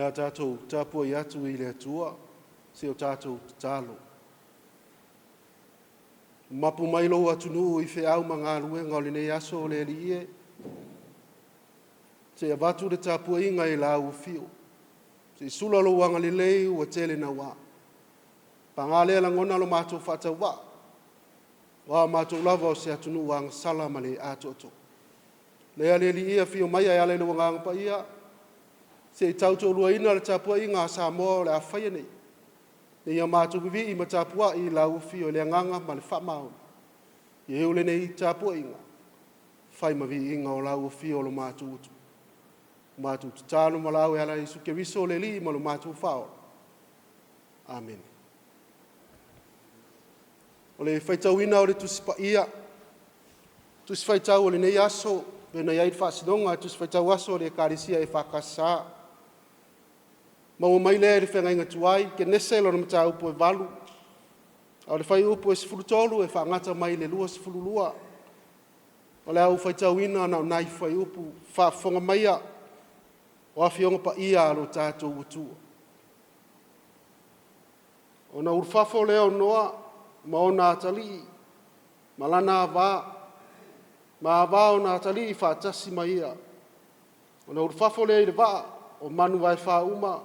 Le a tatou tapuai atu i le Atua se o tatou tatalo. Mapu mai lou atunuu i feau ma galuega o lenei aso le Alii e, se i avatu le tapuaiga i lau afio, se i sula lou agalelei ua tele naua. Paga lea lagona lo matou faatauvaa, aua o matou lava o se atunuu agasala ma le atoatoa. Lea le Alii e afio mai e ala i lou Agaga Paia, se i tautoaluaina le tapuaiga a Samoa o le a faia nei, ina ia matou vivii ma tapuai i lau afio i le agaga ma le faamaoni. Ia eu lenei tapuaiga, fai ma viiga o lau afio o lo matou Atua. Matou tatalo ma valaau e ala ia Iesu Keriso o le Alii ma lo matou Faaola. Amene. O le faitauina o le Tusi Paia, Tusi Faitau o lenei aso pei ona i ai le faasinoga a le Tusi Faitau Aso a le Ekalesia EFKS, maua mai lea i le feagaiga tuai, Kenese lona mataupu e 8, a o le fuaiupu e 13 e faagata mai i le 22. O le a ou faitauina na o nai fuaiupu, faafofoga maia o Afioga Paia a lo tatou Atua. Ona ulufafo lea o Noa ma ona atalii ma lana ava ma ava o ona atalii faatasi ma ia, ona ulufafo lea i le vaa o manuvaefa uma,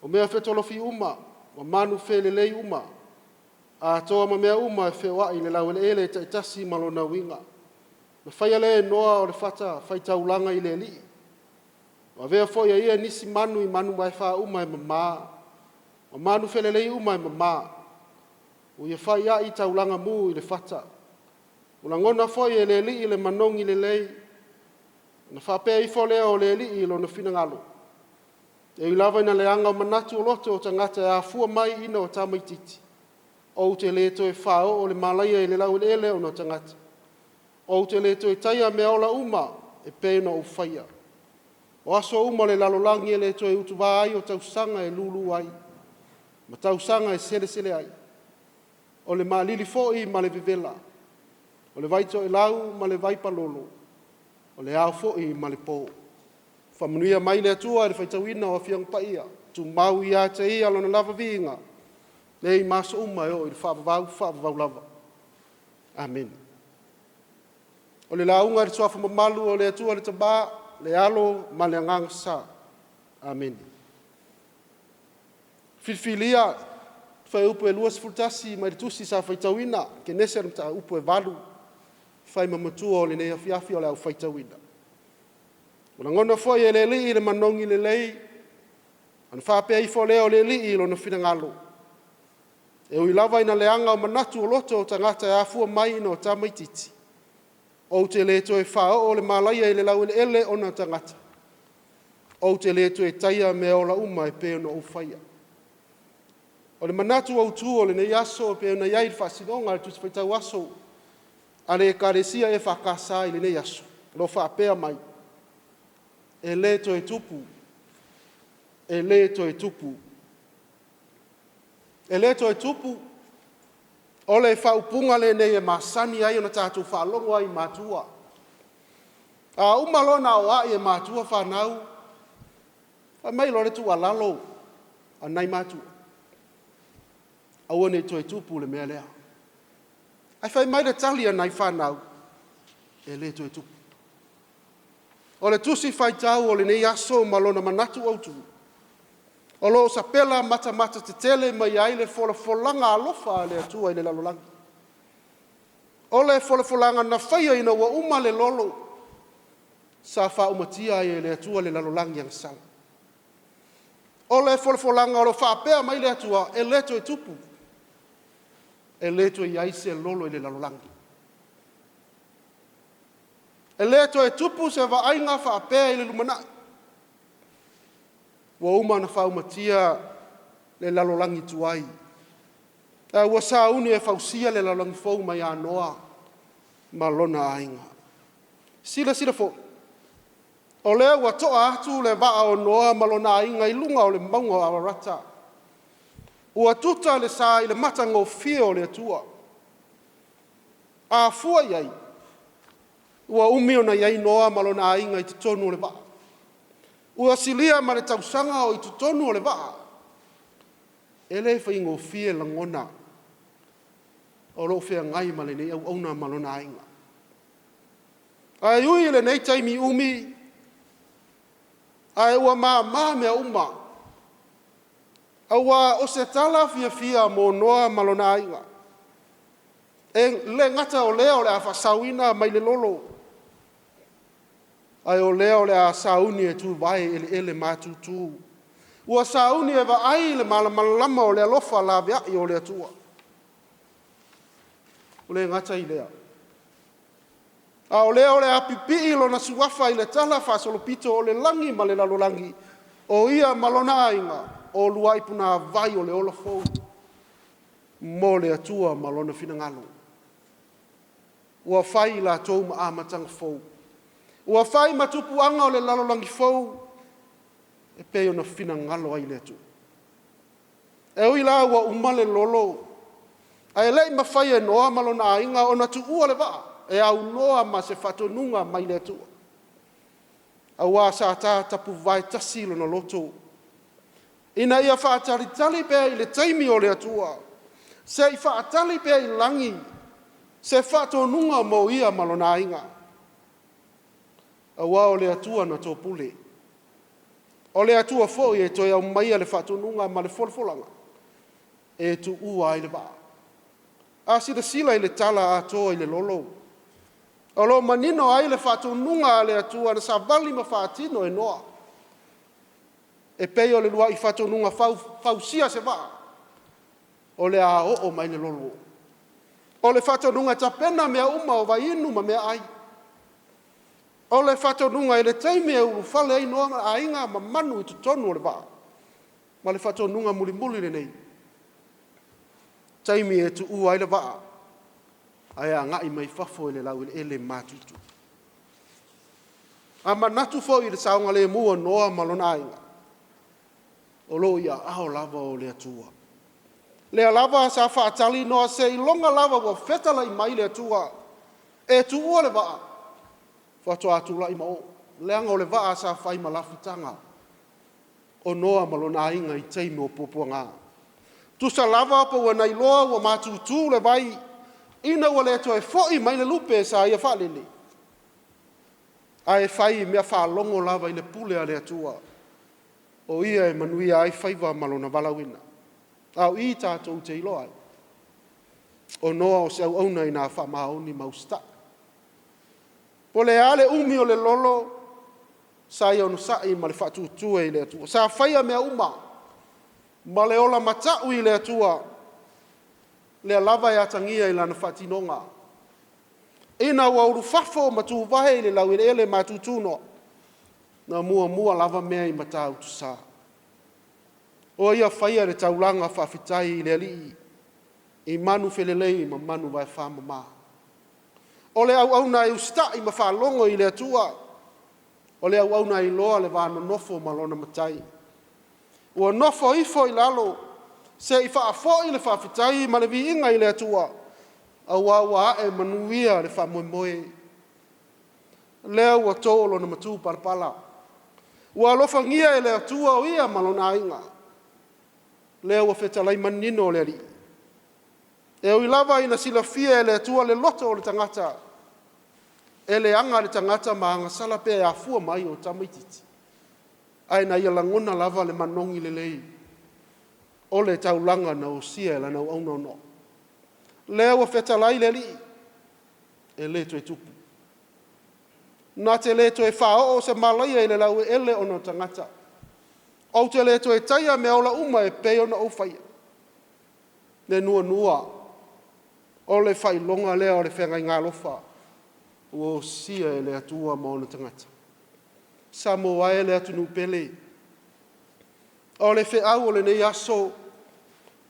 o meafetolofi uma, ma manufelelei uma, atoa ma mea uma e feoai i le laueleele taitasi ma lona uiga. Na faia lea e Noa o le fatafaitaulaga i le Alii. Ua avea foi e ia nisi manu i manuvaefa uma e mama, ma manufelelei uma e mama, ua ia faiai taulaga mu i le fata. Ua lagona foi e le Alii le manogi lelei, ona faapea ifo lea o le Alii i lona finagalo, “E ui lava ina leaga manatu o loto o tagata e afua mai ina o tamaitiiti, ou te le toe faaoo le malaia i le laueleele ona o tagata. Ou te le toe taia meaola uma e pei ona ou faia. O aso uma o le lalolagi e le toe utuva ai o tausaga e lulu ai ma tausaga e selesele ai, o le malili foi ma le vevela, o le vaitoelau ma le vaipalolo, o le ao foi ma le po.” Faamanuia mai le Atua i le faitauina o Afioga Paia, tumau ia te Ia Lona lava viiga nei ma aso uma e oo i le faavavau, faavavau lava. Amene. O le lauga i le Suafa mamalu o le Atua le Tama, le Alo ma le Agaga Sa. Amene. Filifilia fuaiupu e 21 mai le tusi sa faitauina, Kenese mataupu e 8, fai ma matua o lenei afiafi o le a ou faitauina. Ua lagona foi e le Alii le manogi lelei, ona faapea ifo lea o le Alii i lona finagalo, e ui lava ina leaga manatu o loto o tagata e afua mai ina o tamaitiiti, ou te le toe faaoo le malaia i le laueleele ona o tagata, ou te le toe taia meaola uma e pei ona ou faia. O le manatu autu o lenei aso e pei ona i ai le faasinoga a le Tusi Faitau Aso a le Ekalesia EFKS i lenei aso, o lo o faapea mai, e le toe tupu, e le toe tupu. E le toe tupu, o le faaupuga lenei e masani ai ona tatou faalogo ai i matua. A uma loa ona aoai e matua fanau, fai mai loa le tuualalo a nai matua, aua ne i toe tupu le mea lea. Ae fai mai le tali a nai fanau, e le toe tupu. O le Tusi Faitau o lenei aso ma lona manatu autu, o lo o sapela matamata tetele mai ai le folafolaga alofa a le Atua i le lalolagi. O le folafolaga na faia ina ua uma le lolo sa faaumatia ai e le Atua le lalolagi agasala. O le folafolaga o lo o faapea mai le Atua, e le toe tupu, e le toe i ai se lolo i le lalolagi. E le toe tupu se vaaiga faapea i le lumanai. Ua uma ona faaumatia le lalolagi tuai, ae ua sauni e fausia le lalolagi fou mai ia Noa ma lona aiga. Silasila foi, o lea ua to'a atu le vaa o Noa ma lona aiga i luga o le mauga o Ararata, ua tuta le sa i le matagofie o le Atua. A fua i ai, ua umi ona i ai Noa ma lona aiga i totonu o le vaa. Ua silia ma le tausaga o i totonu o le vaa. E le faigofie lagona o lo o feagai ma lenei auauna ma lona aiga. Ae ui i lenei taimi umi, ae ua mama mea uma, aua o se tala fiafia mo Noa ma lona aiga. E le gata o lea o le a faasaoina mai le lolo, ae o lea o le a sauni e tuvae eleele matutu. Ua sauni e vaai le malamalama o le alofa laveai o le Atua. Ua le gata i lea, a o lea o le a pipii lona suafa i le talafaasolopito o le lagi ma le lalolagi, o ia ma lona aiga, o uluai punavai o le ola fou mo le Atua ma lona finagalo. Ua fai i latou ma amataga fou. Ua fai ma tupuaga o le lalolagi fou e pei ona finagalo ai le Atua. E ui la ua uma le lolo, ae le i mafai e Noa ma lona aiga ona tuua le vaa e aunoa ma se faatonuga mai le Atua, aua sa ta tapuvae tasi lona loto ina ia faatalitali pea i le taimi o le Atua, se i faatali pea i lagi se faatonuga mo ia ma lona aiga, aua o le Atua na topule, o le Atua foi e toe aumaia le faatonuga ma le folafolaga e tuua ai le vaa. A silasila i le tala atoa i le lolo, o lo o manino ai le faatonuga a le Atua na savali ma faatino e Noa, e pei o le uluai faatonuga fausia se vaa, o le a oo mai le lolo. O le faatonuga e tapena mea uma o vaiinu ma meaai. O le faatonuga i le taimi e ulufale ai Noa ma aiga ma manu i totonu o le vaa, ma le faatonuga mulimuli lenei, taimi e tuua ai le vaa ae agai mai fafo i le laueleele matutu. A manatu foi i le saogalemu o Noa ma lona aiga, o lo o i aao lava o le Atua. Lea lava sa faatali Noa seiloga lava ua fetalai mai le Atua e tuua le vaa, faatoa tulai ma oo, leaga o le vaa sa fai ma lafutaga o Noa ma lona aiga i taimi o puapuaga. Tusa lava pe ua na iloa ua matutu le vai ina ua le toe foi mai le lupe sa ia faalele, ae fai i mea faalogo lava i le pule a le Atua, o Ia e manuia ai faiva ma lona valaauina. A o i tatou te iloa ai, o Noa o se auauna ina faamaoni ma usitai. Po o le a le umi o le lolo, sa ia onosai ma le faatuatua i le Atua. Sa faia mea uma ma le ola matau i le Atua, lea lava e atagia i lana faatinoga. Ina ua ulufafo ma tuvae i le laueleele matutu Noa, na muamua lava mea i Matautusa. O ia faia le taulaga faafetai i le Alii i manufelelei ma manuvae famama. O le auauna e usitai ma faalogo i le Atua, o le auauna e iloa le va nonofo ma lona Matai. Ua nofo ifo i lalo se i faafoi le faafetai ma le viiga i le Atua, aua ua ae manuia le faamoemoe. Lea ua to lona matupalapala, ua alofagia e le Atua o ia ma lona aiga. Lea ua fetalai manino le Alii. E ui lava ina silafia e le Atua le loto o le tagata, e leaga le tagata ma agasala pe afua mai o tamaitiiti, ae na ia lagona lava le manogi lelei o le taulaga na osia e lana auauna o Noa. Lea ua fetalai le Alii, e le toe tupu. Na te le toe faaoo se malaia i le laueleele ona o tagata. Ou te le toe taia meaola uma e pei ona ou faia. Le nuanua, o le faailoga lea o le feagaiga alofa ua osia e le Atua ma ona tagata. Samoa e le atunuu pele, o le feau o lenei aso,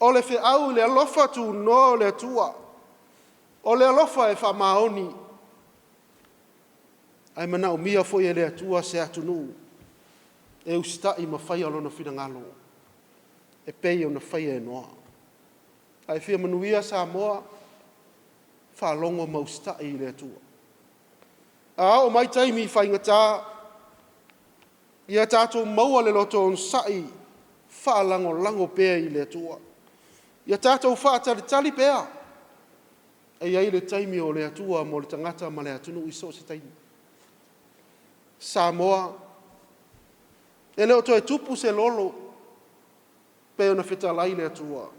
o le feau i le alofa tunoa o le Atua, o le alofa e faamaoni, ae manaomia foi e le Atua se atunuu e usitai ma faia Lona finagalo e pei ona faia e Noa. A e fia manuia Samoa, faalogo ma usitai i le Atua. A oo mai taimi faigata, Ia tatou maua le loto onosai, faalagolago pea i le Atua. Ia tatou faatalitali pea, e i ai le taimi o le Atua mo le tagata ma le atunuu i so o se taimi. Samoa, e le o toe tupu se lolo pei ona fetalai le Atua,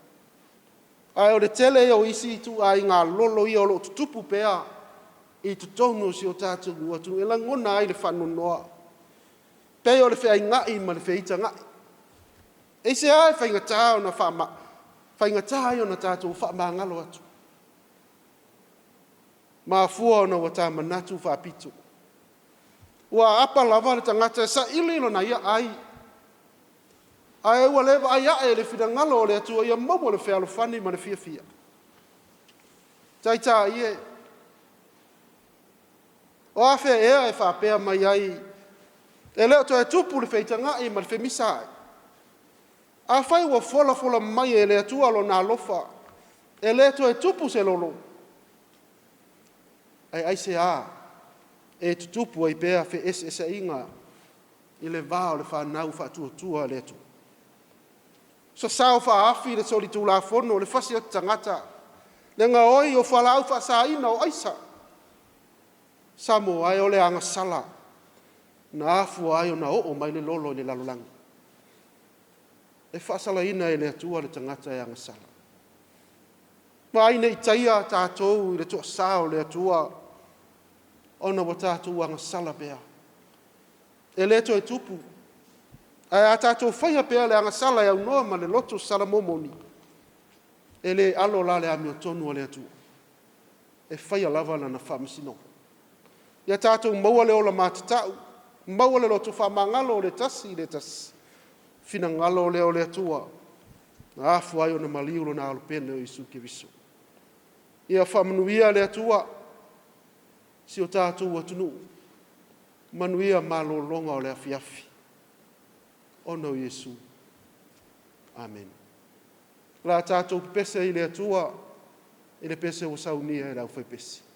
ae o le tele ia o isi ituaiga lolo ia o lo o tutupu pea i totonu o si o tatou atunuu e lagona ai le faanoanoa, pei o le feaigai ma le feitagai. Aisea e faigata ai ona tatou faamagalo atu? Mafua ona ua ta manatu faapito, ua aapa lava le tagata e saili lona ia ai, ae ua le vaai ae i le finagalo o le Atua ia maua le fealofani ma le fiafia. Taitai e, o afea ea e faapea mai ai e le o toe tupu le feitagai ma le femisaai? Afai ua folafola mai e le Atua Lona alofa, e le toe tupu se lolo, ae aisea e tutupu ai pea feeseeseaiga i le va o le fanau faatuatua i le Atua? Sasao faaafi le solitulafono, le fasi o tagata, le gaoi o fualaau faasaina, o aisa. Samoa e, o le agasala na afua ai ona oo mai le lolo i le lalolagi. E faasalaina e le Atua le tagata e agasala. Vaai ne i taia tatou i le toasa o le Atua ona ua tatou agasala pea. E le toe tupu, ae a tatou faia pea le agasala e aunoa ma le loto salamo moni, e le alo la le amiotonu a le Atua, e faia lava lana faamasinoga. Ia tatou maua le ola matatau, maua le loto faamagalo o le tasi i le tasi, finagalo lea o le Atua na afua ai ona maliu Lona Alo pele o Iesu Keriso. Ia faamanuia le Atua i si o tatou atunuu, manuia malologa o le afiafi ona o Iesu. Amene. O le a tatou pepese i le Atua i le pese ua saunia e le aufaipese.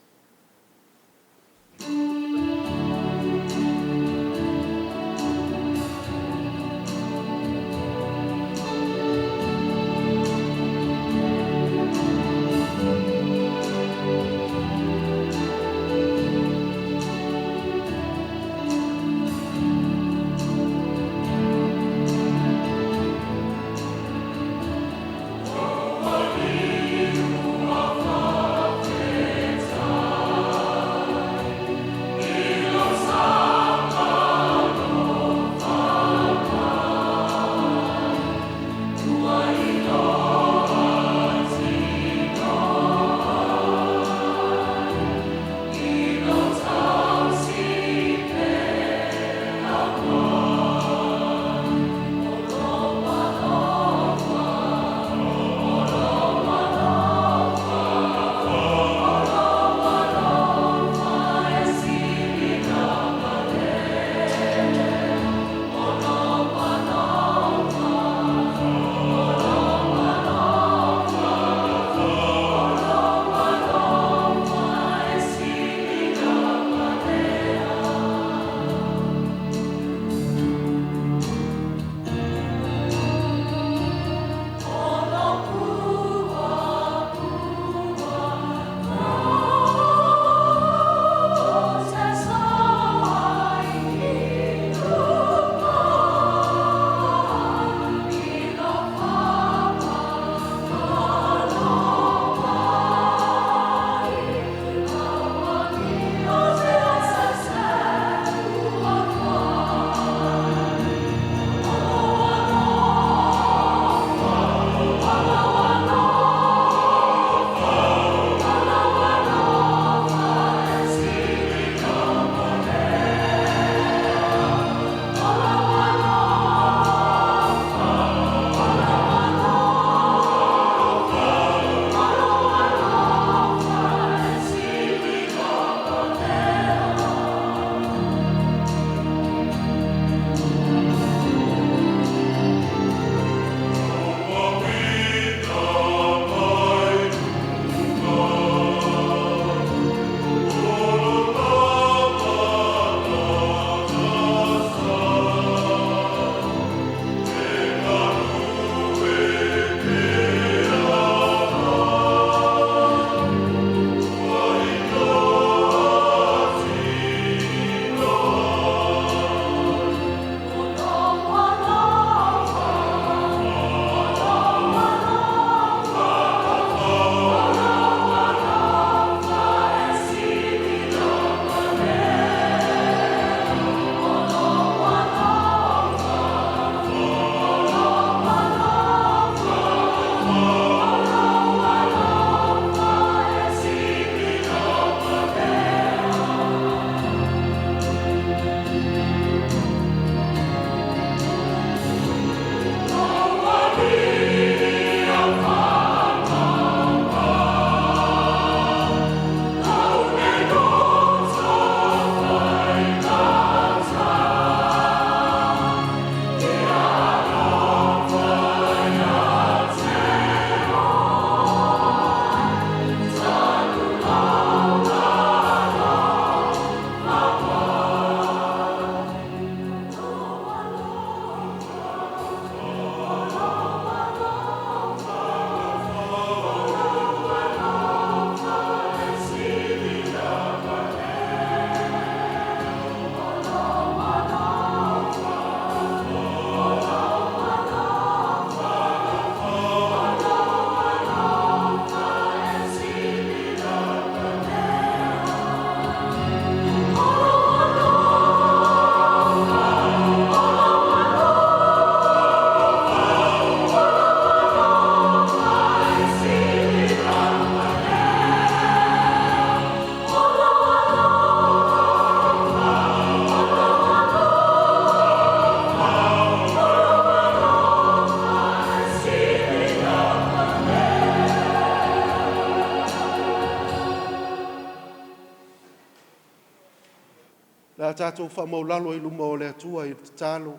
tatou faamaulalo i luma o le Atua i le tatalo,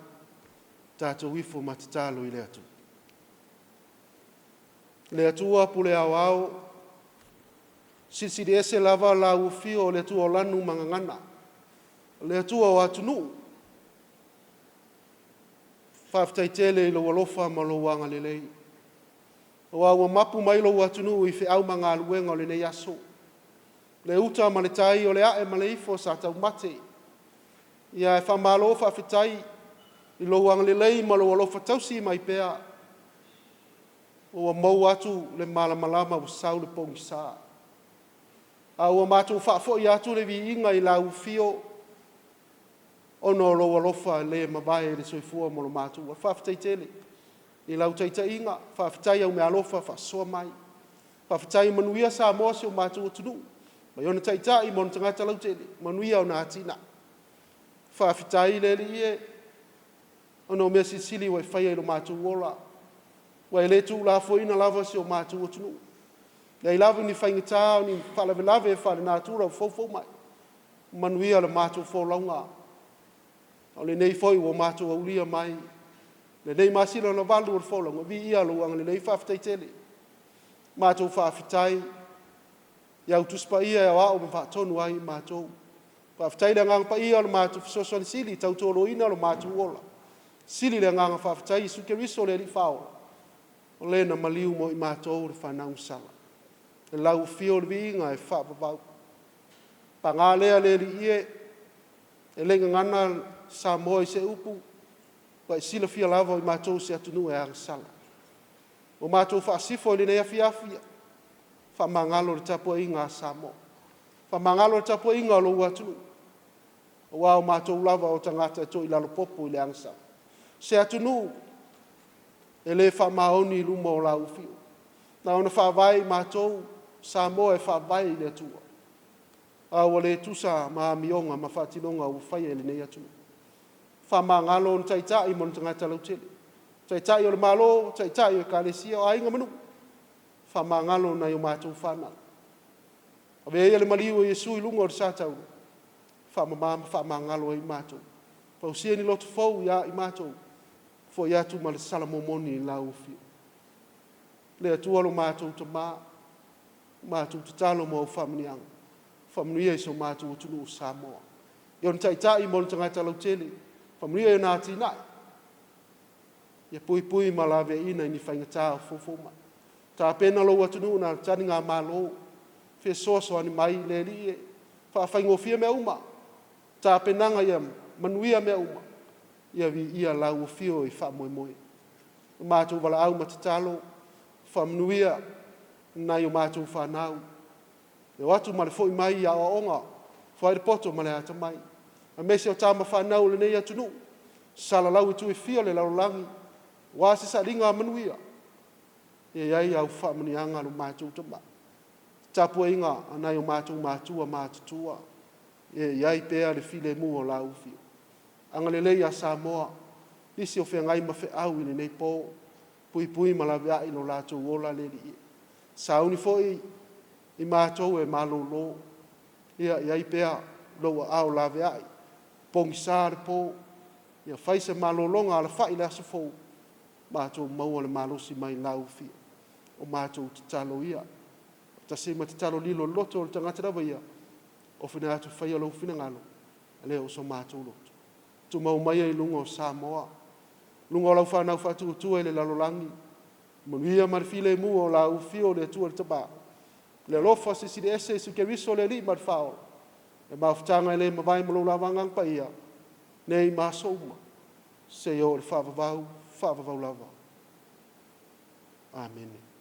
tatou ifo ma tatalo i le Atua. Le Atua pule aoao, silisili ese lava lau afio o le Atua o lanu ma gagana, o le Atua o atunuu. Faafetai tele i lou alofa ma lou agalelei, aua ua mapu mai lou atunuu i feau ma galuega o lenei aso, le uta ma le tai, o le ae ma le ifo sa taumate. Ia ae faamalo faafetai i lou agalelei ma lou alofa tausi mai pea, ua maua atu le malamalama ua sau le pogisa, a ua matou faafoi atu le viiga i lau afio ona o lou alofa e le mavae i le soifua ma lo matou ola. Faafetai tele i lau taitaiga, faafetai i au meaalofa faasoa mai, faafetai ua manuia Samoa si o matou atunuu mai ona taitai ma ona tagata lautele, manuia ona atinae. Faafetai le Alii e, ona o mea silisili ua e faia i lo matou ola, ua e le tuulafoaiina lava si o matou atunuu. E leai lava ni faigata o ni faalavelave faalenatura ua foufou mai, manuia le matou folauga. O lenei foi ua matou aulia mai lenei masina lona valu o le folauga, viia lou agalelei, faafetai tele. Matou faafetai i au Tusi Paia e aoao ma faatonu ai i matou. Faafetai i le Agaga Paia o le matou fesoasoani sili e tautoaluaina lo matou ola. Sili le agaga faafetai i Iesu Keriso o le Alii Faaola, o Le na maliu mo i matou le fanau sala. I lau afio le viiga e faavavau. Paga lea le Alii e, e le gagana Samoa i se upu, ua e silafia lava o i matou o se atunuu e agasala. Ua matou faasifo i lenei afiafi, faamagalo le tapuaiga a Samoa, faamagalo le tapuaiga a lou atunuu, aua o matou lava o tagata e toilalo popo i le agasala, se atunuu e le faamaoni i luma o lau Afio. Na ona faavae i matou, o Samoa e faavae i le Atua, a ua le tusa ma amioga ma faatinoga ua faia e lenei atunuu. Faamagalo ona taitai ma ona tagata lautele, Taitai o le Malo, Taitai o Ekalesia, o aiga ma nuu, faamagalo nai a matou fanau. Avea ia le maliu o Iesu i luga o le sa taua, faamama ma faamagalo ai i matou. Fausia ni loto fou ia i matou, foi atu ma le sala momoni i lau Afio. Le Atua lo matou Tama, matou tatalo mo au faamanuiaga, faamanuia i si o matou atunuu o Samoa, i ona taitai ma ona tagata lautele, faamanuia i ona atinae, ia puipui ma laveaiina i ni faigata o foufou mai. Tapena lou atunuu mo taligamalo, fesoasoani mai le Alii e, faafaigofie mea uma, tapenaga ia manuia mea uma, ia viia lau Afio e faamoemoe. O matou valaau ma tatalo, faamanuia i nai o matou fanau, e o atu ma le foi mai i aoaoga, foai le poto ma le atamai, aemaise o tama fanau a lenei atunuu, salalau i itu e fia o le lalolagi, aua se sailiga manuia, ia i ai au faamanuiaga lo matou Tama. Tapuaiga a nai o matou matua matutua, ia i ai pea le filemu o lau Afio. Agalelei ia Samoa, nisi o feagai ma feau i lenei po, puipui ma laveai lo latou ola le Alii e. Sauni foi i matou e malolo, ia i ai pea lou aao laveai, pogisa le po, ia fai se malologa alafai i le aso fou, matou maua le malosi mai lau Afio. O matou tatalo ia, faatasi ai ma tatalo lilo i le loto o le tagata lava ia, ofo atu e faia lou finagalo, a le o so matou loto. Tumau maia i luga o Samoa, luga o lau fanau faatuatua i le lalolagi, manuia ma le filemu o lau Afio le Atua le Tama, le alofa Silisili Ese Iesu Keriso o le Alii ma le Faaola, le mafutaga e le mavae ma lou lava Agaga Paia, nei ma aso uma, seia oo i le faavavau, faavavau lava. Amene.